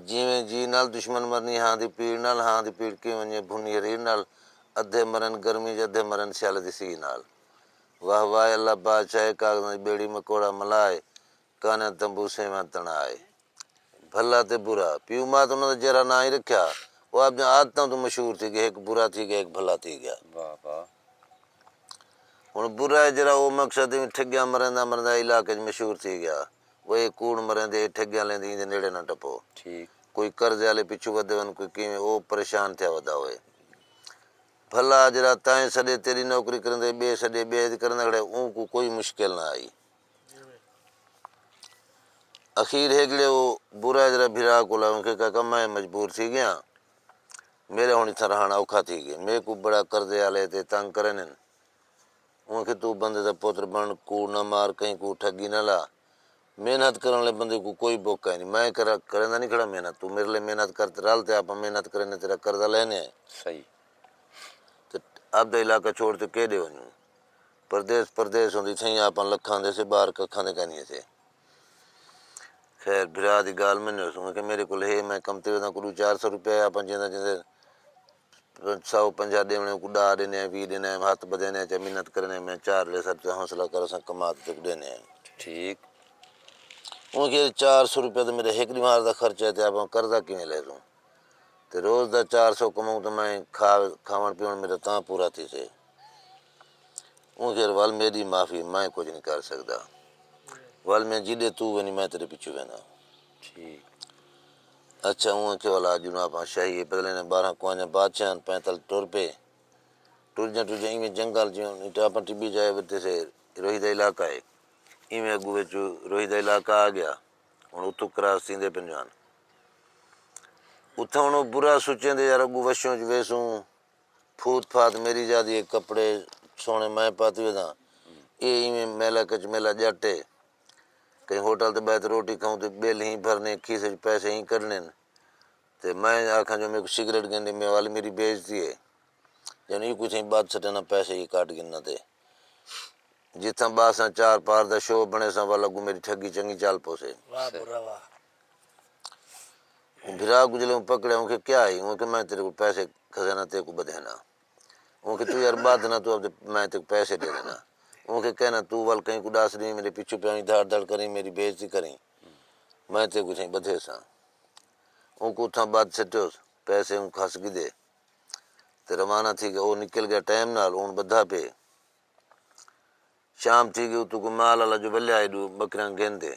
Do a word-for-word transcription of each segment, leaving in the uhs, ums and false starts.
جیویں جی نال دشمن مرنی ہاں دی پیڑ نال، ہاں دی پیڑ کیویں ونڄے بھنی ہریر نال۔ ادھے مرن گرمی چ، ادھے مرن سیالے دی سی نال۔ واہ واہ اللہ بادشاہ، کاغذاں دی ٻیڑی مکوڑا ملائے، کانے تمبو سیواں تݨائے۔ بھلا تے برا، پیو ماء تاں انہاں دا جیرھا ناں ہی رکھیا، او اپݨیاں عادتاں توں مشہور تھی ڳئے، ہک برا تھی ڳیا، ہک بھلا تھی ڳیا۔ واہ واہ۔ ہݨ برا ہے جیرھا، او مقصد ہے ٹھڳیاں مریندا مریندا علاقے اچ مشہور تھی ڳیا۔ او اے کوڑ مریندے، اے ٹھڳیاں لیندے، ایندے نیڑے نہ ٹپو۔ ٹھیک۔ کوئی قرضے آلے پچھوں ودے ون، کوئی کیویں، او پریشان تھیا ودا ہوئے۔ بھلا جیرھا تائیں سݙے تیݙی نوکری کریندے، ٻئے سݙے ٻئے دی کریندا کھڑے، اونکوں کوئی مشکل نہ آئی۔ اخیر ہکڑے او برا جیرھا بھرا کول آئے، اونکھے کہا کہ میں مجبور تھی ڳیاں، میرے ہݨ اتھاں رہݨ اوکھا تھی ڳئے، میکوں بڑا قرضے آلے تے تنگ کرینن۔ اونکھے توں بندے دا پتر بݨ، کوڑ نہ مار، کہیں کوں ٹھڳی نہ لا، محنت کرݨ آلے بندے کوں کوئی بکھ کائنی، میں کرا کریندا نہیں کھڑا محنت، توں میرے لے محنت کر تے رل تے آپاں محنت کرینے، تیرا قرضہ لینے ہیں۔ صحیح۔ تے آپدا علاقہ چھوڑ تے کیݙے ونڄوں؟ پردیس پردیس ہوندی تھئیں، آپاں لکھاں دے سے، ٻاہر ککھاں دے کائنی سے۔ خیر بھرا دی ڳالھ منیس، اونکھے میرے کول ہے، میں کم تے وینداں، کوں ݙو چار سو روپیہ آپاں جیندا جیندے سو پنجاہ ݙیوݨے، کوں ݙاہ ݙینے ہیں، ویہہ ݙینے ہیں، ہتھ ٻدھینے ہیں، چا منت کرینے ہیں، میں چار لے سر تے حوصلہ کر، اساں کما تے تیکوں ݙینے ہیں۔ ٹھیک۔ اونکھے چار سو روپیہ تے میرے ہک ݙینہوار دا خرچہ ہے تے آپاں قرضہ کیویں لہسوں؟ تے روز دا چار سو کماؤں تے میں کھا، کھاوݨ پیوݨ میرا تاں پورا تھیسے۔ اونکھے ول میݙی معافی، میں کجھ نہیں کر سڳدا۔ ول میں جݙے توں ویندیں میں تیݙے پچھوں وینداں۔ ٹھیک۔ اچھا، اونکھے ول آ جناب آپاں شاہی اے بدلے نے، ٻارہاں کوانجاں بادشاہ ہن، پیدل ٹر پئے۔ ٹرجاں ٹرجاں ایویں جنگل جیویں آپاں ٹٻی جائے ودے سے، روہی دا علاقہ ہے۔ ایویں اڳوں وچ روہی دا علاقہ آ ڳیا۔ ہݨ اتھوں کراس تھیندے پن جان۔ اتھاں ہݨ او برا سوچیندے، یار اڳوں وشوں اچ ویسوں، پھوت پھات میری جادی ہے، کپڑے سوہݨے میں پاتی وداں۔ اے ایویں میلہ کچ میلہ ڄٹ ہے۔ کہیں ہوٹل تے ٻہہ تے روٹی کھاؤں تے بل ہی بھرنے، کھیسے اچ پیسے ہی کڈھنے۔ تے میں آکھاں جو میکوں سگریٹ گھن ݙے، میں ول میری بے عزتی ہے۔ جݨ ایکوں تھیں ٻدھ سٹے نہ، پیسے ہی کٹ گھننا تے جتھاں ٻاساں چار پار دا شو بݨیساں، ول اڳوں میری ٹھڳی چنڳی چل پوسے۔ واہ برا واہ۔ اوں بھرا کوں جلے اوں پکڑیا، اونکھے کیا ہئی؟ اونکھے میں تیرے کوں پیسے خزانہ تیکوں ٻدھینا۔ اونکھے توں یار ٻدھ نہ، توں آپدے، میں تیکوں پیسے ݙے ݙینا۔ اونکھے کہنا توں ول کہیں کوں ݙس ݙیویں، میرے پچھوں پیا ویں، دھاڑ دھاڑ کریں، میری بے عزتی کریں، میں تیکوں تھیں ٻدھیساں۔ اونکوں اتھاں ٻدھ سٹیوس، پیسے اونکوں ہس گھدے تے روانہ تھی ڳئے۔ او نکل ڳیا ٹائم نال، اوں ٻدھا پئے۔ شام تھی ڳئی، اتوں کوئی مال آلا جو ولیا ہئی، ݙو ٻکریاں گھن ݙے۔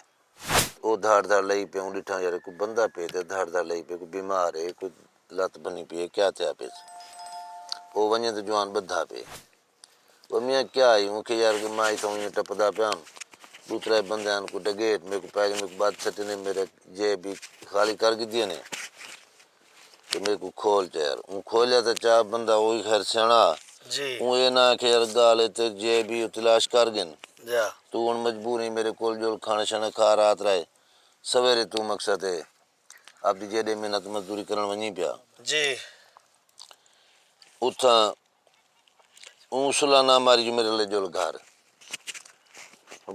او دھاڑ دھاڑ لئی پئے، اوں ݙٹھا یار کوئی بندہ پئے تے دھاڑ دھاڑ لئی پئے، کوئی بیمار ہے، کوئی لت بھنی پئی ہے، کیا تھیا پئے؟ او ونڄے تے جوان ٻدھا پئے۔ او میاں کیا ہئی؟ اونکھے یار کہ میں اتھاں ایں ٹپدا پیاں، ݙو ترے بندے ہن، کوئی ڈگیٹ میکوں پئے ڳئے، میکوں ٻدھ سٹے نے، میرے جیب بھی خالی کر گھدی نے۔ تے میکوں کھول چا یار۔ اوں کھولیا تے چا بندہ اوہی خیر سیاݨا۔ جی۔ اوں اے نہ آکھے یار ڳالھ ہے تے جیب ہی تلاش کر گھن۔ جا۔ توں ہݨ مجبور ہیں، میرے کول جول کھاݨا شاݨا کھا رات رہے۔ سویرے توں مقصد ہے آپدی جیݙے محنت مزدوری کرݨ ونڄیں پیا۔ جی۔ اتھاں اوں صلاح نہ ماری جو میرے لے جل گھر۔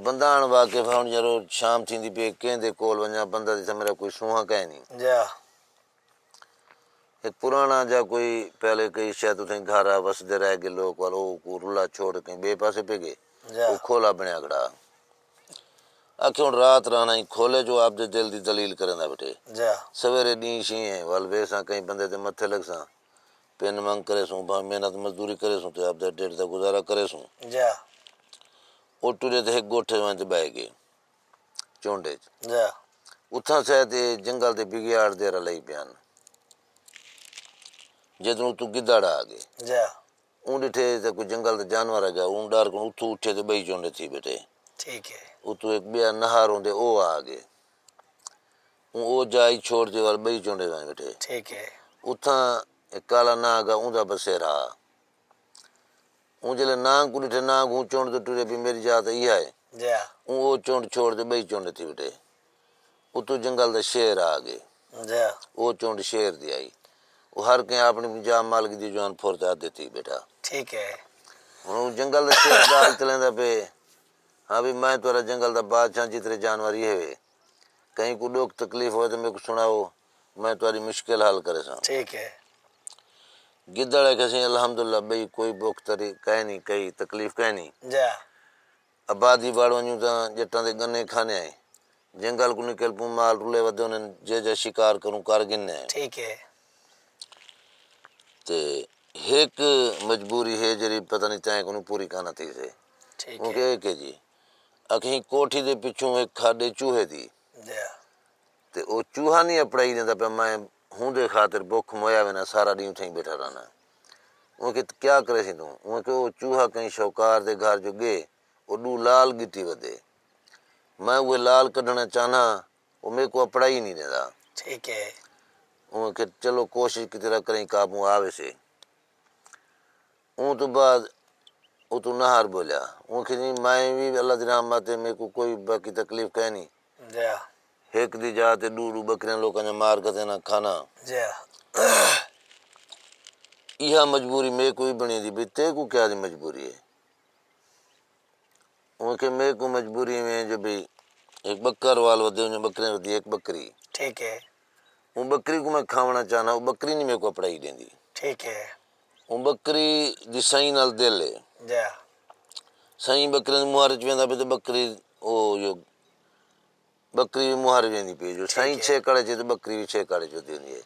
بندہ اݨ واقف ہے، ہݨ یارو شام تھیندی پئی، کیندے کول ونڄاں، بندہ دی تاں میرا کوئی سونہاں کائنی۔ جا۔ ہک پراݨا جا کوئی پہلے کئی شاید اتھیں گھر آ وسدے رہ ڳئے لوک، ول او کو رلا چھوڑ کہیں ٻئے پاسے پئے ڳئے۔ جا۔ او کھولا بݨیا کھڑا۔ آکھے ہݨ رات رہݨا ہی کھولے جو آپدے دل دی دلیل کریندا ٻیٹھے۔ جا۔ سویرے ݙینہہ شینہہ ہے، ول ویساں کہیں بندے دے متھے لڳساں۔ پن منگ کریسوں، بھاویں محنت مزدوری کریسوں تے آپدے ڈیڈھ دا گزارا کریسوں۔ جا۔ او ٹرے تے ہک ڳوٹھے ونڄ تے ٻہہ ڳئے۔ چونڈے اچ۔ جا۔ اتھاں سئے تے جنگل دے بگیاڑ دیر لئی پئے ہن۔ جیندروں اتوں گدڑ آ ڳئے۔ جا۔ اوں ݙٹھے تے کوئی جنگل دا جانور آ ڳیا، اوں ݙر کوں اتھوں اٹھے تے ٻئی چونڈے تھی ٻیٹھے۔ ٹھیک ہے۔ اتوں ہک ٻیا نہار ہوندے او آ ڳئے۔ اوں او جا ہی چھوڑ تے ول ٻئی چونڈے ونڄ ٻیٹھے۔ ٹھیک ہے۔ اتھاں ہک کالا نانگ آ، اوندا بسیرا ہا۔ اوں جلے نانگ کوں ݙٹھے، نانگ اوں چونڈ تے ٹرے پئی، میری جا تاں ایہا ہے۔ جا۔ اوں او چونڈ چھوڑ تے ٻئی چونڈ تھی ٻیٹھے۔ اتوں جنگل دا شیر آ ڳئے۔ جا۔ او چونڈ شیر دی آئی۔ او ہر کہیں اپݨی جا مل گھدی، جوان پھر تے ادھے تھی ٻیٹھا۔ ٹھیک ہے۔ ہݨ او جنگل دا شیر ڳالھ چلیندا پئے، ہاں بھی میں تہاݙا جنگل دا بادشاہ، جتنے جانور ایہے وے۔ کہیں کوں ݙکھ تکلیف ہوئے تاں میکوں سݨاؤ، میں تہاݙی مشکل حل کریساں۔ ٹھیک ہے۔ گدڑ آکھیسی، الحمدللہ، ٻئی کوئی ٻکھ تری کائنی، کئی تکلیف کائنی۔ جا۔ آبادی وڑ ونڄوں تاں ڄٹاں دے ڳنے کھانے ہیں، جنگل کوں نکل پوں، مال رلے ودے انہیں، جے جا شکار کروں کر گھنے ہیں۔ ٹھیک ہے۔ تے ہک مجبوری ہے جیڑھی پتہ نہیں تیں کنوں پوری کانا تھیسے۔ ٹھیک ہے۔ کیونکہ ایک ہے جی، اکھیں کوٹھی دے پچھوں ہک کھاݙے چوہے دی۔ جا۔ تے او چوہا نہیں اپڑائی ݙیندا پیا، میں ہوندے خاطر بکھ مویا وینا، سارا ݙینہہ اتھائیں ٻیٹھا رہنا۔ اوں کہ کیا کریسیں توں؟ اوں کہ او چوہا کہیں شوکار دے گھر جو ڳئے، او ݙو لال ڳٹی ودے۔ میں اوہے لال کڈھݨا چاہنا، او میکوں اپڑائی نہیں ݙیندا۔ ٹھیک ہے۔ اوں کہ چلو کوشش کیتی را کریں قابو آ ویسے۔ اوں توں بعد اتوں نہر ٻولیا۔ اوں آکھیا جی میں وی اللہ دی رحمت ہے، میکوں کوئی باقی تکلیف کائنی۔ جا۔ ہک دی جا تے ݙو ݙو ٻکریاں لوکاں دیاں مار گھتیاں نہ کھانا۔ جا۔ ایہا مجبوری میکوں وی بݨی دی، بھئی تیکوں کیا دی مجبوری ہے؟ اوں آکھیا میکوں مجبوری ایویں ہے جو بھئی ہک ٻکر وال ودے، انہاں ٻکریاں ودی ہک ٻکری۔ ٹھیک ہے۔ اوں ٻکری کوں میں کھاوݨا چاہنا، او ٻکری نہیں میکوں اپڑائی ݙیندی۔ ٹھیک ہے۔ اوں ٻکری دی سئیں نال دل ہے۔ جا۔ سئیں ٻکریاں دے مہر وچ ویندا پئے تے ٻکری، او جو ٻکری وی مہر ویندی پئی جو سئیں ٹھیک ہے۔ چھیکڑ وچ ہے تے ٻکری وی چھیکڑ وچ ودی ہوندی ہے۔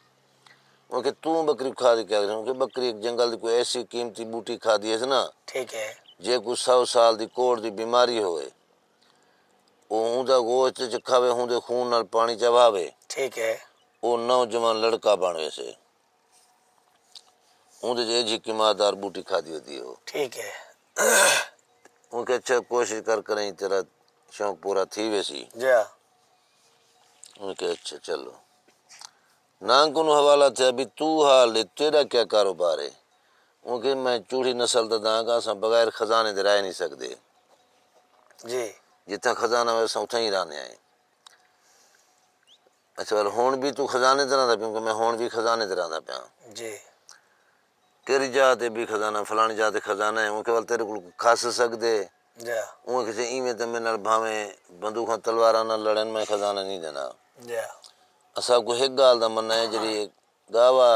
اوں آکھیا توں ٻکری کوں کھا تے کیا کریں؟ اوں آکھیا ٻکری ہک جنگل دی کوئی ایسی قیمتی ٻوٹی کھادی ہیس نا، ٹھیک ہے۔ جیکوں سو سال دی کوڑ دی بیماری ہووے، او اوندا گوشت چ کھاوے، اوندے خون نال پاݨی چواوے، ٹھیک ہے۔ او نوجوان لڑکا بݨ ویسے۔ اوندے چ ایجھی کیمیادار ٻوٹی کھادی ہوندی ہو۔ ٹھیک ہے۔ اوں آکھیا اچھا کوشش کر کریں تیرا شوق پورا تھی ویسی۔ جا۔ اوں آکھیا اچھا چلو۔ نانگ کنوں حوالہ تھیا، بھئی توں حال ݙے، تیݙا کیا کاروبار ہے؟ اوں آکھیا میں چوڑھی نسل دا دانگ ہاں، اساں بغیر خزانے دے رہ نہیں سڳدے۔ جی۔ جتھاں خزانہ ہوئے اساں اتھاں ہی رہندے ہیں۔ اچھا، ول ہݨ بھی توں خزانے تے رہندا پیا؟ کیونکہ میں ہݨ بھی خزانے تے رہندا پیا۔ جی۔ کیڑھی جاہ تے بھی خزانہ، فلانی جاہ تے خزانہ ہے، اوں آکھیا ول تیݙے کول کھس سڳدے۔ جا۔ اوں آکھیسے ایویں تے میݙے نال بھاویں بندوقاں تلواراں نال لڑن، میں خزانہ نہیں ݙیندا۔ جا۔ اساکوں ہک ڳالھ دا منع ہے، جیڑھی ڳاوا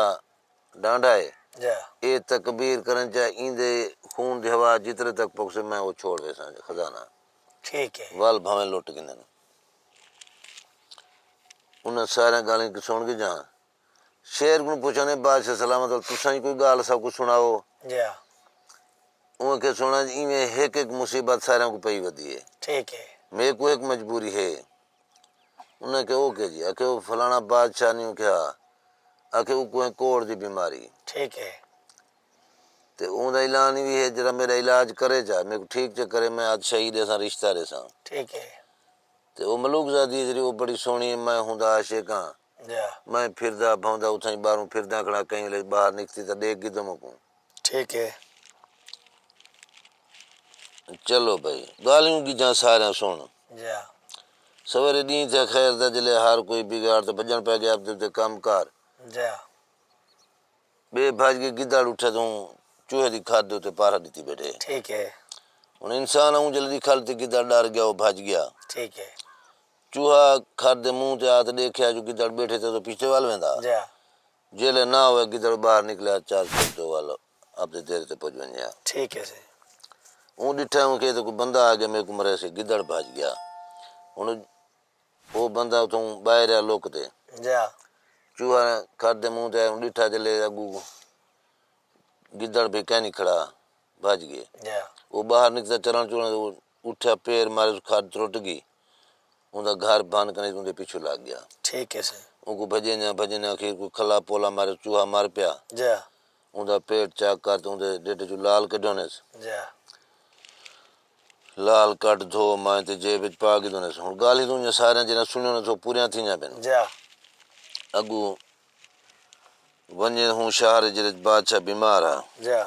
ݙانڈھا ہے۔ جا۔ اے تکبیر کرن چا ایندے خون دی ہوا جترے تک پکسے میں او چھوڑ ویساں خزانہ۔ ٹھیک ہے۔ ول بھاویں لٹ گھنن۔ انہاں ساریاں ڳالھیں کوں سݨ کے جا شیر کوں پچھانے بادشاہ سلامت ول تساں ہی کوئی ڳالھ ساکوں سݨاؤ۔ جا۔ اوں آکھیا سݨا جی ایویں ہک ہک مصیبت ساریاں کوں پئی ودی ہے۔ ٹھیک ہے۔ میکوں ہک مجبوری ہے۔ انہاں آکھیا او کے جی؟ آکھیا او فلاݨا بادشاہ نہیں آکھیا، آکھیا اوکوں ہے کوڑ دی بیماری۔ ٹھیک ہے۔ تے اوندا اعلان وی ہے جیڑھا میݙا علاج کرے چا، میکوں ٹھیک چا کرے، میں اتھ شہید ݙیساں، رشتہ ݙیساں۔ ٹھیک ہے۔ تے او ملوک زادی ہے جیڑھی، او بڑی سوہݨی ہے، میں ہوندا عاشق ہاں۔ جا۔ میں پھردا بھوندا اتھاں ہی ٻاہروں پھرداں کھڑا، کہیں ویلے ٻاہر نکسی تاں ݙیکھ گھدم اوکوں۔ ٹھیک ہے۔ چلو بھائی، ڳالھیوں ڳجھاں ساریاں سُݨ۔ جا۔ سویرے ݙینہہ تھیا خیر دا، جلے ہر کوئی بگاڑ تے بھڄݨ پئے ڳئے آپدے آپدے کم کار۔ جا۔ ٻئے بھڄ ڳئے، گدڑ اٹھے توں چوہے دی کھݙ دے اتے پارا ݙتی ٻیٹھے۔ ٹھیک ہے۔ ہݨ انسان اوں جلدی کھل تے گدڑ ݙر ڳیا، او بھڄ ڳیا۔ ٹھیک ہے۔ چوہا کھݙ دے منہ تے آ تے ݙیکھیا جو گدڑ ٻیٹھے تے او پچھتے ول ویندا۔ جا۔ جیلے نہ ہوئے، گدڑ ٻاہر نکلیا، چار چک دو ول آپدے دیرے تے پڄ ونڄیا۔ ٹھیک ہے سئیں۔ اوں ݙٹھا اوں کہ تے کوئی بندہ آ ڳیا، میکوں مریسے، گدڑ بھڄ ڳیا۔ ہݨ او بندہ اتھوں ٻاہر آ لک تے۔ جا۔ چوہا کھݙ دے منہ تے آیا، اوں ݙٹھا جلے اڳوں گدڑ بھی کائنی کھڑا، بھڄ ڳئے۔ جا۔ او ٻاہر نکتا چرݨ چرݨ، او اٹھیا، پیر مارے، کھݙ ترٹ ڳئی۔ اوندا گھر بھن کنے اوندے پچھوں لڳ ڳیا۔ ٹھیک ہے سئیں۔ اونکوں بھڄیندیاں بھڄیندیاں اخیر کوئی کھلا پولا مارے، چوہا مر پیا۔ جا۔ اوندا پیٹ چیک کر تے اوندے ڈھڈ چوں لال کڈھیونس۔ جا۔ لال کڈھ دھو مائیں تے جیب وچ پا گھدونس۔ ہݨ ڳالھیں توں انہاں ساریاں جیڑھیاں سݨیونس سو پوریاں تھیندیاں پن۔ جا۔ اڳوں ونڄے ہوں شہر جیڑھے وچ بادشاہ بیمار ہا۔ جا۔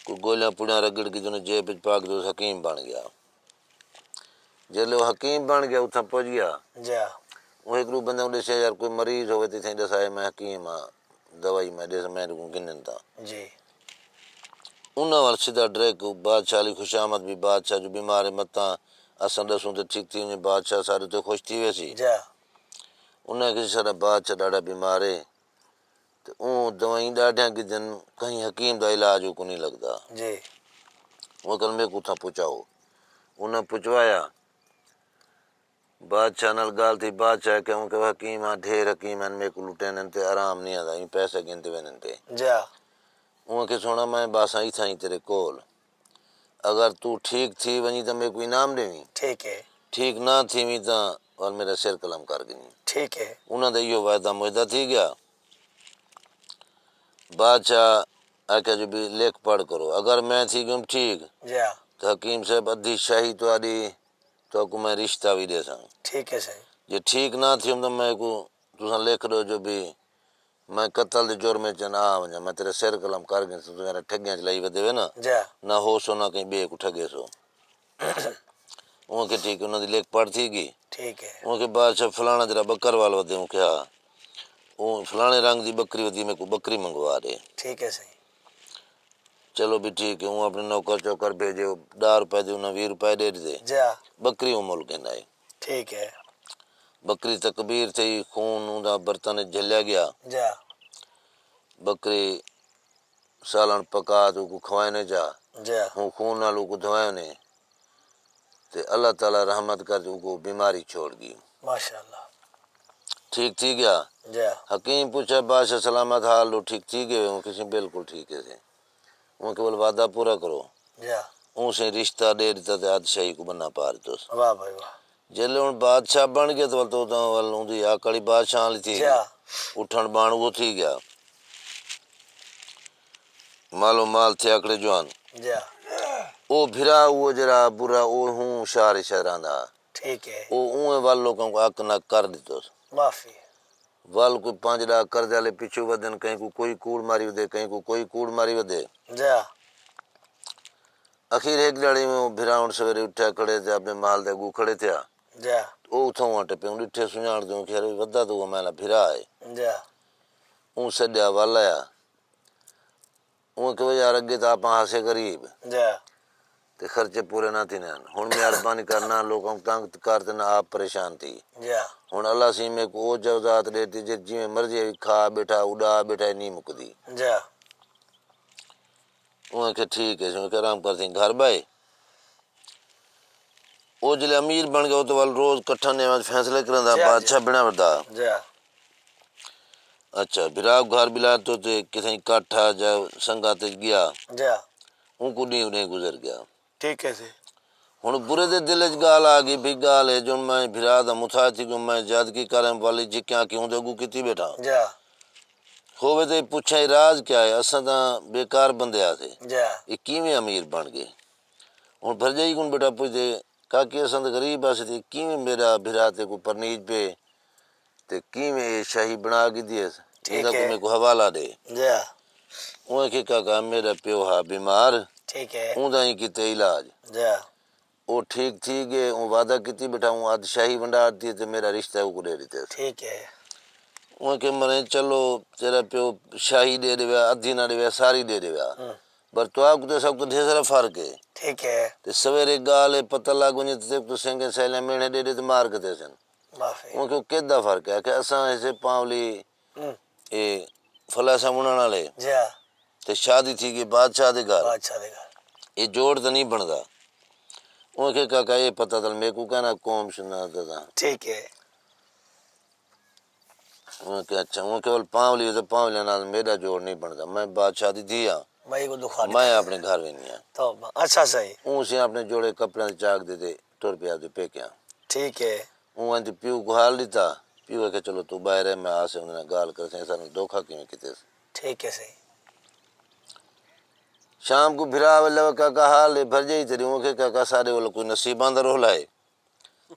کوئی گولیاں پوڑیاں رگڑ گھدونس، جیب وچ پا گھدونس، حکیم بݨ ڳیا۔ جیلے او حکیم بݨ ڳیا، اتھاں پڄ ڳیا۔ جا۔ او ہک ݙو بندے کوں ݙسیا، یار کوئی مریض ہووے تے اتھائیں ݙسائے، میں حکیم ہاں، دوائی میں ݙیساں، میں کوں گھنن تاں۔ جی۔ انہاں ول سدھا ڈائریکٹ بادشاہ آلی خوشامد بھی، بادشاہ جو بیمار ہے متاں اساں ݙسوں تے ٹھیک تھی ونڄے، بادشاہ ساݙے تے خوش تھی ویسی۔ جا انہاں آکھیا ساݙا بادشاہ ݙاڈھا بیمار ہے، تے اوں دوائیں ݙاڈھیاں گھدن، کہیں حکیم دا علاج اوکوں نی لڳدا۔ جی اوں آکھیا میکوں اتھاں پچاؤ۔ انہاں پچوایا، بادشاہ نال ڳالھ تھی۔ بادشاہ آکھیا اوں کہ حکیم ہاں، ڈھیر حکیم ہن، میکوں لٹیندن تے آرام نی آندا، ایں پیسے گھندے ویندن پئے۔ جا اوں آکھیا سوہݨا میں ٻہساں اتھاں ہی تیݙے کول، اگر توں ٹھیک تھی ونڄیں تاں میکوں انعام ݙیویں، ٹھیک ہے ٹھیک نہ تھیویں تاں ول میݙا سر قلم کر گھنیں۔ ٹھیک ہے انہاں دا ایہو وعدہ معاہدہ تھی ڳیا۔ بادشاہ آکھیا جو بی لکھ پڑھ کرو، اگر میں تھی ڳیوم ٹھیک جا تاں حکیم صاحب ادھی شاہی تہاݙی، تہاکوں میں رشتہ وی ݙیساں۔ ٹھیک ہے سائیں جے ٹھیک نہ تھیوم تاں میکوں تساں لکھ ݙیو جو بی میں قتل دے جرم اچ نہ آ ونڄاں، میں تیݙا سر قلم کر گھنساں، توں یار ٹھڳیاں اچ لائی ودے وے نا، جا نہ ہوسو نہ کہیں ٻئے کوں ٹھڳیسو۔ اوں آکھیا ٹھیک ہے، انہاں دی لکھ پڑھ تھی ڳی۔ ٹھیک ہے اوں آکھیا بادشاہ فلاݨا تیݙا ٻکر وال ودے؟ اوں آکھیا ہا۔ اوں فلاݨے رنگ دی ٻکری ودی، میکوں ٻکری منگوا ݙے۔ ٹھیک ہے سائیں چلو بی ٹھیک ہے۔ اوں اپݨے نوکر چوکر بھیڄے، ݙاہ روپے دی انہاں ویہہ روپے ݙے ݙتے۔ جا ٻکری اوں مُل گھن آئے۔ ٹھیک ہے ٻکری تکبیر تھئی، خون اوندا برتن اچ جھلیا ڳیا۔ جا ٻکری سالݨ پکا تے اوکوں کھوائے نے چا، جا ہوں خون نال اوکوں دھوائے نے تے اللہ تعالی رحمت کر تے اوکوں بیماری چھوڑ ڳی۔ ماشاءاللہ ٹھیک تھی ڳیا۔ جا حکیم پچھا بادشاہ سلامت حال ݙو ٹھیک تھی ڳئے؟ اوں آکھیسی بالکل ٹھیک ہے سے۔ اوں آکھیا ول وعدہ پورا کرو۔ جا اوں سئیں رشتہ ݙے ݙتا تے ادھ شاہی کوں بنہ پا ݙتوس۔ واہ بھائی واہ جیلے ہݨ بادشاہ بݨ ڳئے تاں ول تاں ول اوندی حق آلی بادشاہ آلی تھی ڳئی۔ جا اٹھݨ ٻہݨ اوہو تھی ڳیا۔ مالو مال تھیا کھڑے جوان۔ جا او بھرا اوہو جیڑھا برا او ہوں شہر شہراں دا۔ ٹھیک ہے او اونویں ول لوکاں کوں اک نک کر ݙتوس۔ معافی ول کوئی پنج ݙاہ قرضے آلے پچھوں ودن، کہیں کوں کوئی کوڑ ماری ودے، کہیں کوں کوئی کوڑ ماری ودے۔ جا اخیر ہک ݙیہاڑی میں او بھرا ہݨ سویرے اٹھیا کھڑے تے اپݨے محل دے اڳوں کھڑے تھیا۔ جا او اتھاں اوں ٹپے، اوں ݙٹھے سنڄاݨ تے اوں آکھیا ودا تاں او میݙا بھرا ہے۔ جا اوں سݙیا ول آیا۔ اوں آکھیا یار اڳے تاں آپاں ہاسے غریب جا تے خرچے پورے نہ تھیندے ہن، ہݨ مہربانی کر نہ لوکاں کوں تنگ کر تے نہ آپ پریشان تھی۔ جا ہݨ اللہ سئیں میکوں او جائیداد ݙیتی جے جیویں مرضی ہے کھا ٻیٹھا اݙا ٻیٹھا ہے نی مکدی۔ جا اوں آکھیا ٹھیک ہے سئیں، آرام کر سئیں گھر ٻہہ۔ او جیلے امیر بݨ ڳیا او تاں ول روز کٹھاں ݙیواں فیصلے کریندا، جا، جا۔ بادشاہ بݨیا ودا۔ جا اچھا بھرا گھر ٻلائے تو تے کتھائیں کٹھ آ جا سنگت اچ ڳیا۔ جا اونکوں ݙینہہ ݙینہہ گزر ڳیا۔ ٹھیک ہے سئیں ہݨ برے دے دل اچ ڳالھ آ ڳئی، بھئی ڳالھ ہے جو میں بھرا دا متھا تھی ڳیوم، میں زیادگی کرم والی جھکیاں کہ اوندے اڳوں کیتی ٻیٹھاں۔ جا ہووے تے پچھاں راز کیا ہے، اساں تاں بیکار بندے ہاسے۔ جا اے کیویں امیر بݨ ڳئے؟ ہݨ بھرڄائی کوں ٻیٹھا پچھدے، کاکی اساں تاں غریب ہاسے تے کیویں میݙا بھرا تیکوں پرنیج پئے تے کیویں اے شاہی بݨا گھدی ہس، ٹھیک ایندا کوئی ہے۔ میکوں حوالہ ݙے۔ جا اوں آکھیا کاکا میݙا پیو ہا بیمار، ٹھیک ہے اوندا ایں کیتے علاج۔ جا او ٹھیک تھی ڳئے، اوں وعدہ کیتی ٻیٹھا، اوں ادھ شاہی ونڈا ݙتی تے میݙا رشتہ اوکوں ݙے ݙتے۔ ٹھیک ہے اوں آکھیا مریں چلو تیݙا پیو شاہی ݙے ݙیویا، ادھی نہ ݙیویا، ساری ݙے ݙیویا، ہوں۔ پر تہاکوں تے اساکوں تے ڈھیر سارا فرق ہے۔ ٹھیک ہے تے سویرے ڳالھ ہے پتہ لڳ ونڄے تے تیکوں سنگے سہیلیاں میݨے ݙے ݙے تے مار گھدیسن۔ معافی اوں آکھیا کیݙا فرق ہے؟ آکھیا اساں ہیسے پاولی ہوں۔ اے فلاں ساں ونݨ آلے جا تے شادی تھی ڳئی بادشاہ دے گھر۔ بادشاہ دے گھر اے جوڑ تاں نی بݨدا۔ اوں آکھیا کاکا اے پتہ تل میکوں کائنا، قوم شناخت دا۔ ٹھیک ہے اوں آکھیا اچھا، اوں آکھیا ول پاولی ہے تے پاولیاں نال میݙا جوڑ نی بݨدا، میں بادشاہ دی دھی ہاں، میں کو دکھا میں اپݨے گھر ویندی ہاں۔ توبہ اچھا سئیں اوں سئیں اپݨے جوڑے کپڑیاں دی چاک ݙے تے ٹر پیا اپݨے پیکیاں۔ ٹھیک ہے اوں آندی پیو کوں حال ݙتا، پیو آکھیا چلو توں ٻاہر ہے، میں آسے اوندے نال ڳالھ کرسیں، اساݙے نال دھوکا کیویں کیتس۔ ٹھیک ہے سئیں شام کوں بھرا ولے کاکا حال ݙے، بھرڄائی تیݙی؟ اوں آکھیا کاکا ساݙے ول کوئی نصیباں دا رولہ ہے،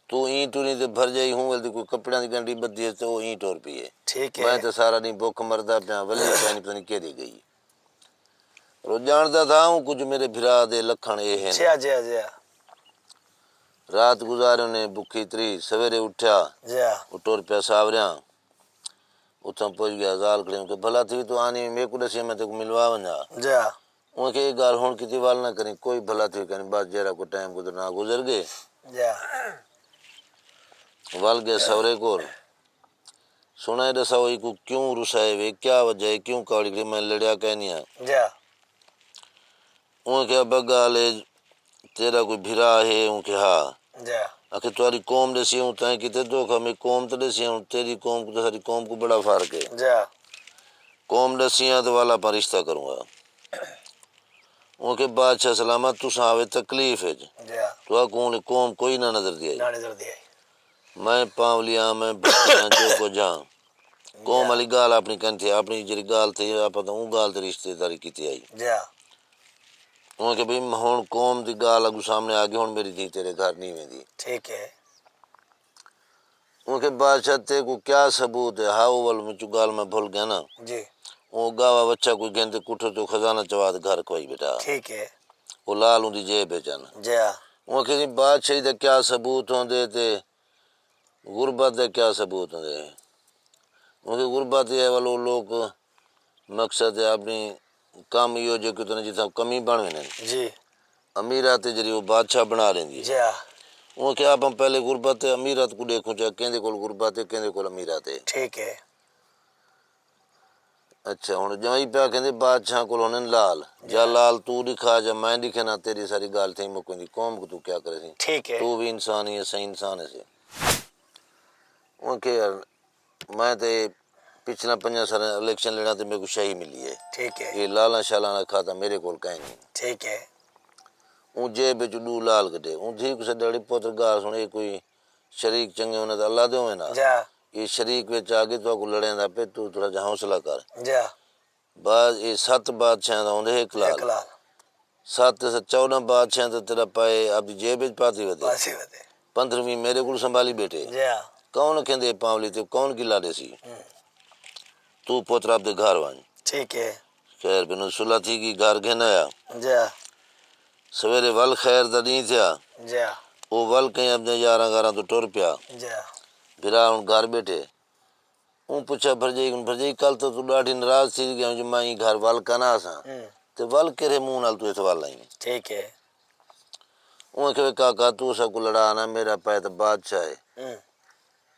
توں ایں ٹریں تے بھرڄائی ہوں ول دی کوئی کپڑیاں دی ڳنڈی ٻدھی ہے تے او ایں ٹر پئی ہے۔ ٹھیک ہے میں تے سارا ݙینہہ بکھ مردا پیاں، ولی کائنی پتہ نی کیݙے ڳئی۔ او ڄاݨدا تھا اوں کوں جو میݙے بھرا دے لکھݨ اے ہن۔ جیا جیا جیا رات گزارے انہیں بکھی تری، سویرے اٹھیا جیا او ٹر پیا ساوریاں۔ اتھاں پڄ ڳیا، زال کھڑی اوں آکھیا بھلا تھی توں آنی میکوں ݙسیں میں تیکوں ملوا ونڄاں۔ جیا اوں آکھیا اے ڳالھ ہݨ کیتی ول نہ کریں، کوئی بھلا تھی کائنی، بس جیڑھا کوئی ٹائم گزرݨا گزر ڳئے، جا۔ ول ڳئے سورے کول۔ سݨائے ݙساؤ، ایکوں کیوں رسائے وے، کیا وجہ ہے، کیوں کاوڑی کھڑی؟ میں لڑیا کائنی ہاں۔ جا۔ اوں آکھیا، ابا ڳالھ ہے، تیݙا کوئی بھرا ہے؟ اوں آکھیا ہا۔ جا۔ آکھے، تہاݙی قوم ݙیسی ہوں تائیں کیتے دھوکا، میری قوم تاں ݙیسی ہوں، تیݙی قوم کوں تاں ساݙی قوم کوں بڑا فرق ہے۔ جا۔ قوم ݙیسی ہاں تاں ول آپاں رشتہ کروں گا۔ اوں آکھے، بادشاہ سلامت، تساں ہاوے تکلیف اچ، جا۔ تہاکوں ہݨ قوم کوئی نہ نظر دی آئی۔ نہ نظر دی آئی۔ میں پاولی ہاں، میں بھٹی ہاں، جو کجھ ہاں۔ قوم والی ڳالھ اپݨی کن تھی، اپݨی جیڑھی ڳالھ تھی، آپاں تاں اوں ڳالھ تے رشتے داری کیتی آئی۔ جا۔ اوں آکھے، بھئی، ہݨ قوم دی ڳالھ اڳوں سامݨے آ ڳئی، ہݨ میݙی دھی تیݙے گھر نی ویندی۔ ٹھیک ہے۔ اوں آکھے، بادشاہ، تیکوں کیا ثبوت ہے؟ ہا، او ول وچوں ڳالھ میں بھل ڳیا نا۔ جی۔ او ڳاوا وچھا کوئی گھن تے کٹھو تے خزانہ چوا تے گھر کھوائی ٻیٹھا۔ ٹھیک ہے۔ او لال اوندی جیب اچ ہن۔ جا۔ اوں آکھے، جی، بادشاہی دا کیا ثبوت ہوندے تے غربت دا کیا ثبوت ہوندے؟ اوں آکھے، غربت اے ہے، ول او لوک مقصد ہے اپݨی کم ایہو جے کیتے نے جتھاں کمی بݨ ویندے۔ جی۔ امیرات ہے جیڑھی، او بادشاہ بݨا ݙیندی ہے۔ جا۔ اوں آکھیا، آپاں پہلے غربت تے امیرات کوں ݙیکھوں چا، کیندے کول غربت ہے، کیندے کول امیرات ہے۔ ٹھیک ہے۔ اچھا، ہݨ ڄائی پیا کیندے، بادشاہ کول ہوندن لال۔ جا لال توں ݙکھا، جا میں ݙکھینا، تیݙی ساری ڳالھ تھئی مک ویندی، قوم کوں توں کیا کریسیں؟ ٹھیک ہے۔ توں وی انسان ہی ہے، صحیح انسان ہے سے۔ اوں آکھے، یار، میں تے پچھلا پنجاں سالاں الیکشن لڑاں تے میکوں شاہی ملی ہے۔ ٹھیک ہے۔ اے لالاں شالاں دا کھاتا میݙے کول کائنی۔ ٹھیک ہے۔ اوں جیب وچوں ݙو لال کڈھے۔ اوں دھی کوں سݙے، اڑے پتر، ڳالھ سݨ، اے کوئی شریک چنڳے ہووݨ تاں اللہ دے ہووے نا۔ جا۔ اے شریک وچ آ ڳئے، تہاکوں لڑیندا پئے، توں تھوڑا جیہا حوصلہ کر۔ جا۔ بعد اے ست بادشاہاں دا ہوندے ہک لال۔ ہک لال۔ ست تے چوݙاں بادشاہاں تے تیݙا پئے آپݨی جیب وچ پاتی ودے۔ پاتی ودے۔ پندرہویں میݙے کول سنبھالی ٻیٹھے۔ جا۔ کون کھیندے پاولی تے کون قلعہ ݙیسی؟ توں پتر آپݨے گھر ونڄ۔ ٹھیک ہے۔ خیر بنو صلح تھی ڳئی، گھر گھن آیا۔ جا۔ سویرے ول خیر دا ݙینہہ تھیا۔ جا۔ او ول کہیں اپݨے یاراں غاراں توں ٹر پیا۔ جا۔ بھرا ہݨ گھر ٻیٹھے۔ اوں پچھا، بھرڄائی کوں، بھرڄائی، کل تاں توں ݙاڈھی ناراض تھی ڳیا جو میں ایں گھر ول کنا آساں۔ ہوں۔ تے ول کیڑھے منہ نال توں اتھ ول آئیں؟ ٹھیک ہے۔ اوں آکھیا، وے کاکا، توں اساکوں لڑا نہ، میݙا پئے تاں بادشاہ ہے۔ ہوں۔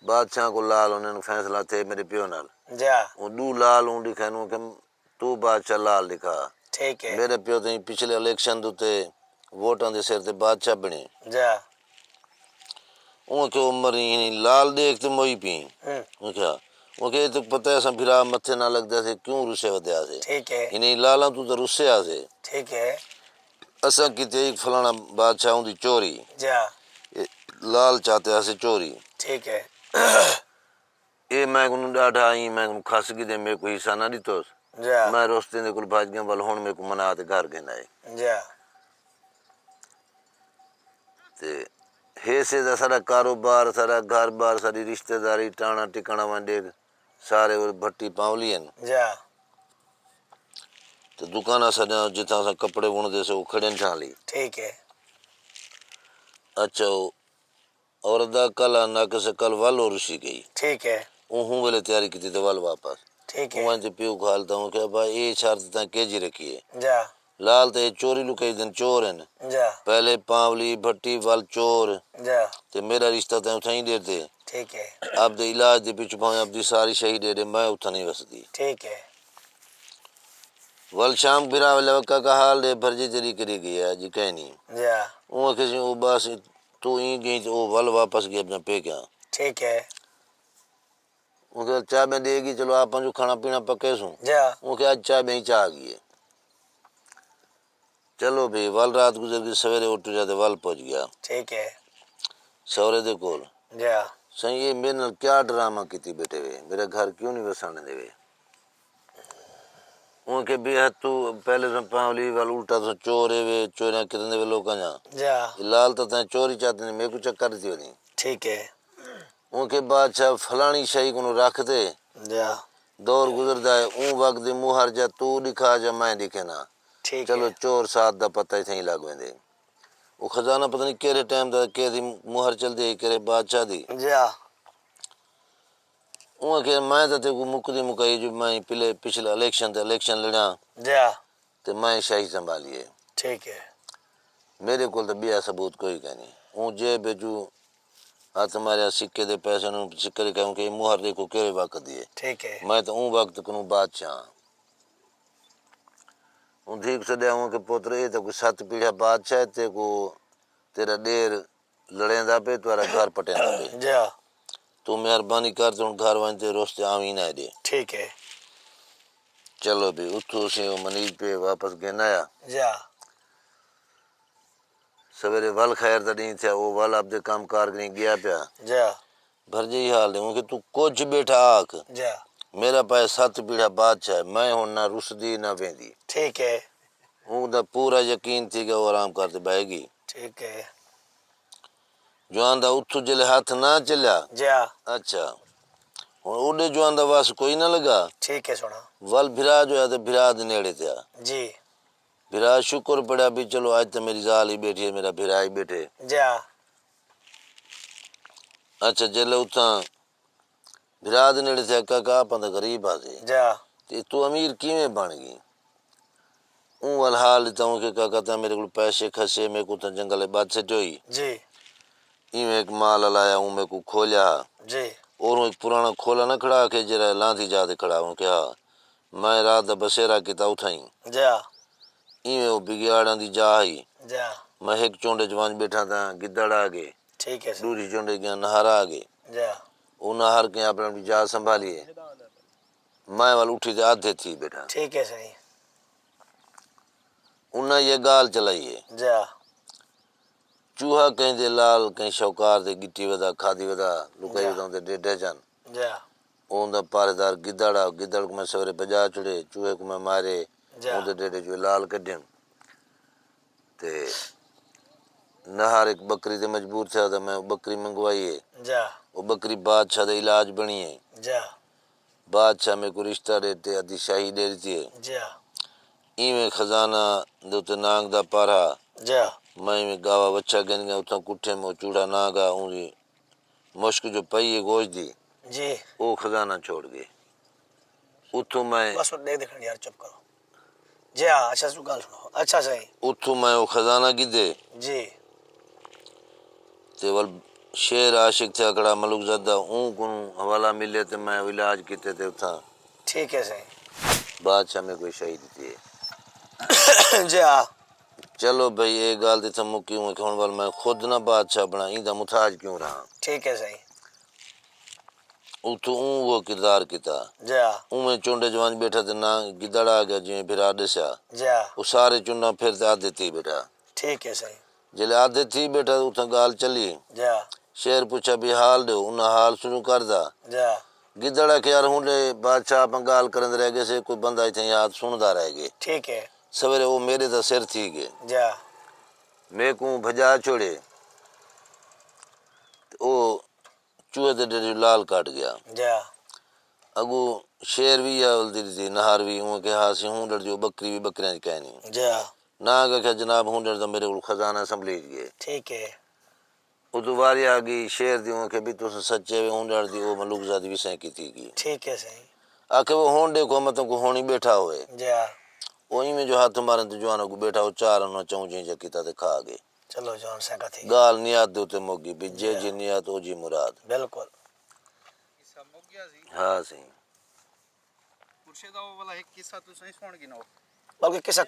بادشاہ کوں لال ہوندن، فیصلہ تھئے میݙے پیو نال۔ جا۔ اوں ݙو لال اوں ݙکھائن، اوں آکھیا، توں بادشاہ لال ݙکھا۔ ٹھیک ہے۔ میݙے پیو تاں پچھلے الیکشن دے اتے ووٹاں دے سر تے بادشاہ بݨے۔ جا۔ اوں آکھیا، او مریں، ہݨی لال ݙیکھ تے موئی پئیں۔ ہوں۔ اوں آکھیا، اوں آکھیا، اے تاں پتہ ہے اساں بھرا متھے نہ لڳدے سے، کیوں رسے ودے ہاسے۔ ٹھیک ہے۔ ہݨی لالاں توں تاں رسے ہاسے۔ ٹھیک ہے۔ اساں کیتے ہک فلاݨا بادشاہ اوندی چوری۔ جا۔ اے لال چاتے ہاسے چوری۔ ٹھیک ہے۔ اے میں کنوں ݙاڈھا ہئی، میں کنوں کھس ڳئے، میکوں حصہ نہ ݙتوس۔ جا۔ میں رستیں دے کول بھڄ ڳیاں، ول ہݨ میکوں منا تے گھر گھن آئے۔ جا۔ تے حصے دا ساݙا کاروبار، ساݙا گھر بار، ساݙی رشتہ داری، ٹاݨا ٹکاݨا ونڄ ݙیکھ، سارے او بھٹی پاولی ہن۔ جا۔ تے دکاناں ساݙیاں جتھاں اساں کپڑے وݨدے سے، او کھڑے ہن ٹھالی۔ ٹھیک ہے۔ اچھا، او عورت دا کل آ ناقص کل ول او رسی ڳئی۔ ٹھیک ہے۔ اوں ہوں ویلے تیاری کیتی تے ول واپس۔ ٹھیک ہے۔ اوں آئیں تے پیو کوں حال تاں اوں آکھیا، ابا، اے شرط تاں کیجھی رکھی ہے؟ جا۔ لال تے چوری لکائی دن، چور ہن۔ جا۔ پہلے پاولی، بھٹی، ول چور۔ جا۔ تے میݙا رشتہ تاں اتھائیں ݙیندے۔ ٹھیک ہے۔ آپدے علاج دے پچھوں بھاویں آپدی ساری شہی ݙے ݙے، میں اتھاں نی وسدی۔ ٹھیک ہے۔ ول شام بھرا ویلے، کاکا حال ݙے، بھرڄائی تیݙی کیݙی ڳئی ہے؟ جی کائنی۔ جا۔ اوں آکھیا، او بس توں ایں ڳئی تے او ول واپس ڳئی اپݨے پیکیاں۔ ٹھیک ہے۔ اوں آکھیا، چابیاں ݙے ڳئی، چلو آپاں جو کھاݨا پیݨا پکیسوں۔ جا۔ اوں آکھیا، اڄ چابیاں ہی چا ڳئی ہے۔ چلو بھئی، ول رات گزر ڳئی، سویرے اٹھ ڳیا تے ول پڄ ڳیا۔ ٹھیک ہے۔ سورے دے کول۔ جا۔ سائیں، اے میݙے نال کیا ڈرامہ کیتی ٻیٹھے وے؟ میݙا گھر کیوں نی وساوݨ ݙیوے؟ اوں آکھیا، بے حد توں پہلے تاں پاولی ول الٹا تاں چور ہے وے، چوریاں کریندے وے لوکاں دیاں۔ جا۔ اے لال تاں تیں چوری چاتے نے، میکوں چکر ݙتی ودیں۔ ٹھیک ہے۔ اوں آکھیا، بادشاہ، فلاݨی شہی کنوں رکھ تے جا۔ دور گزردا ہے، اوں وقت دی مہر جا توں ݙکھا جا میں ݙکھینا۔ ٹھیک چلو، ہے۔ چور ساتھ دا پتہ اتھائیں لڳ ویندے۔ او خزانہ پتہ نی کیڑھے ٹائم دا، کیڑھی مہر چلدی ہئی، کیڑھے بادشاہ دی۔ جا۔ اوں آکھیا، میں تاں تیکوں مکدی مکائی جو میں پلے، پچھلے الیکشن تے الیکشن لڑیاں۔ جا۔ تے میں شاہی سنبھالی ہے۔ ٹھیک ہے۔ میݙے کول تاں ٻیا ثبوت کوئی کائنی۔ اوں جیب وچوں ہتھ ماریا، سکے دے پیسے، انہاں سکے ݙکھائے، اوں کہ اے مہر ݙیکھو کیڑھے وقت دی ہے۔ ٹھیک ہے۔ میں تاں اوں وقت کنوں بادشاہ ہاں۔ اوں دھی کوں سݙیا، اوں کہ پتر، اے تاں کوئی ست پیڑھا بادشاہ ہے، تیکوں تیݙا ݙیر لڑیندا پئے، تہاݙا گھر پٹیندا پئے۔ جی۔ توں مہربانی کر تے ہݨ گھر ونڄ تے رُس تے آویں نہ ایݙے۔ ٹھیک ہے۔ چلو بھئی، اتھوں اسی او منیج پئے واپس گھن آیا۔ جی۔ سویرے ول خیر دا ݙینہہ تھیا، او ول آپدے کم کار کنیں ڳیا پیا۔ جی۔ بھرڄئی حال ݙے، اوں کہ توں کجھ ٻیٹھا آکھ۔ جی۔ میݙا پئے ست پیڑھا بادشاہ ہے، میں ہݨ نہ رُسدی نہ ویندی۔ ٹھیک ہے۔ اوں دا پورا یقین تھی ڳیا، او آرام کر تے ٻہہ ڳئی۔ ٹھیک ہے۔ جوان دا اتھوں جلے ہتھ نہ چلیا۔ جی۔ اچھا۔ ہݨ اوݙے جوان دا وس کوئی نہ لڳا۔ ٹھیک ہے سوہݨا۔ ول بھرا جو ہے تے بھرا دے نیڑے تھیا۔ جی۔ بھرا شکر پڑھیا بھی چلو اڄ تے میݙی ذال ہی ٻیٹھی ہے، میݙا بھرا ہی ٻیٹھے۔ جی۔ اچھا، جلے اتھاں بھرا دے نیڑے تھیا، کاکا آپاں تاں غریب ہاسے۔ جی۔ تے توں امیر کیویں بݨ ڳئی؟ اوں ول حال ݙتا، اوں کہ کاکا تاں میݙے کول پیسے کھسے، میکوں تاں جنگل ٻدھ سٹیوئی۔ جی۔ ایویں ہک مال آلا آیا، اوں میکوں کھولیا۔ جی۔ اوروں ہک پراݨا کھولا نہ کھڑا آکھے، جیڑھا لاندھی جاہ تے کھڑا، اوں کہ ہا، میں رات دا بسیرا کیتا اتھائیں۔ جی۔ ایویں او بگیاڑاں دی جاہ ہئی۔ جی۔ میں ہک چنڈ اچ ونڄ ٻیٹھا تاں گدڑ آ ڳئے۔ ٹھیک ہے سر۔ ݙوجھی چنڈ اچ ڳیا نہر آ ڳئے۔ جی۔ انہاں ہر کہیں اپݨی اپݨی جاہ سنبھالی ہے۔ میں ول اٹھی تے آدھے تھی ٻیٹھا۔ ٹھیک ہے سائیں۔ انہاں یہ ڳالھ چلائی ہے۔ جی۔ چوہا کہیں دے لال، کہیں شوکار دے ڳٹی ودا، کھادی ودا، لکائی جی۔ ودا، اوندے ڈیڈے جن۔ جی۔ اوندا پہرے دار گدڑ آ، گدڑ کوں میں سویرے بھڄا چھڑے، چوہے کوں میں مارے، جی۔ اوندے ڈیڈے چوں لال کڈھیم۔ تے نہار ہک ٻکری تے مجبور تھیا تاں میں او ٻکری منگوائی ہے۔ جی۔ او ٻکری بادشاہ دا علاج بݨی ہے۔ جی۔ بادشاہ میکوں رشتہ ݙے تے ادھی شاہی ݙے ݙتی ہے۔ جی۔ ایویں خزانہ دے اتے نانگ دا پہرا۔ جی۔ میں ایویں ڳاوا وچھا گھن ڳیا، اتھاں کٹھے میں او چوڑا نانگ آ، اوندی مشک جو پئی ہے گوشت دی، جی۔ او خزانہ چھوڑ ڳئے۔ اتھوں میں بس ݙیکھ ݙیکھݨ یار، چپ کرو۔ جی ہا، اچھا، سو ڳالھ سݨاؤ۔ اچھا سائیں۔ اتھوں میں او خزانہ گھدے۔ جی۔ تے ول شیر عاشق تھیا کھڑا ملک زادہ، اوں کوں حوالہ ملے تے میں علاج کیتے تے اتھاں ٹھیک ہے سائیں۔ بادشاہ میکوں شاہی ݙتی ہے۔ جی ہا۔ چلو بھئی، اے ڳالھ تے اتھاں مکی، اوں آکھیا ہݨ ول میں خود نہ بادشاہ بݨاں، ایندا محتاج کیوں رہاں؟ ٹھیک ہے سائیں۔ اتھوں اوں او کردار کیتا۔ جی ہا۔ اونویں چنڈ اچ ونڄ ٻیٹھا تے نہ گدڑ آ ڳیا، جیویں بھرا ݙسیا۔ جی ہا۔ او سارے چنڈاں پھر تے آدھے تھی ٻیٹھا۔ ٹھیک ہے سائیں۔ جیلے آدھے تھی ٻیٹھا، اتھاں ڳالھ چلی۔ جی ہا۔ شیر پچھا بھی حال ݙیو، انہاں حال شروع کردا۔ جی ہا۔ گدڑ آکھیا، یار، ہݨ ݙے بادشاہ آپاں ڳالھ کریندے رہ ڳئے سے، کوئی بندہ اتھاں یاد سݨدا رہ ڳئے۔ ٹھیک ہے۔ سویرے او میݙے تاں سر تھی ڳئے۔ جی ہا۔ میکوں بھڄا چھوڑے۔ تے او چوہے دے ڈیڈے لال کٹ ڳیا۔ جی ہا۔ اڳوں شیر وی اے ولدی ݙتی، نہار وی، اوں آکھیا ہا سی ہوں ݙر جو ٻکری وی ٻکریاں دی کائنی۔ جی ہا۔ نہ آکھیا جناب ہوں ݙر دا میݙے کول خزانہ سنبھلیج ڳئے۔ ٹھیک ہے۔ اتوں واری آ ڳئی شیر دی، اوں آکھیا بھی تساں سچے وے، ہوں ݙر دی او ملوک زادی وی سائیں کیتی ڳئی۔ ٹھیک ہے سائیں۔ آکھے وہ ہݨ ݙیکھو میں تہاکوں ہݨ ہی ٻیٹھا ہوئے۔ جی ہا۔ او ایویں جو ہتھ مارن تے جوان اڳوں ٻیٹھا، او چار انہاں چوں جیں جا کیتا تے کھا ڳئے۔ چلو جوان سائیں کا تھی۔ ڳالھ نیت دے اتے مک ڳئی، بھی جے جی ہا۔ جی نیت او جی مراد۔ بالکل۔ قصہ مک ڳیا سی۔ ہا سائیں۔ مرشد، او والا ہک قصہ تساں ہی سݨ گھنو۔ بلکہ قصہ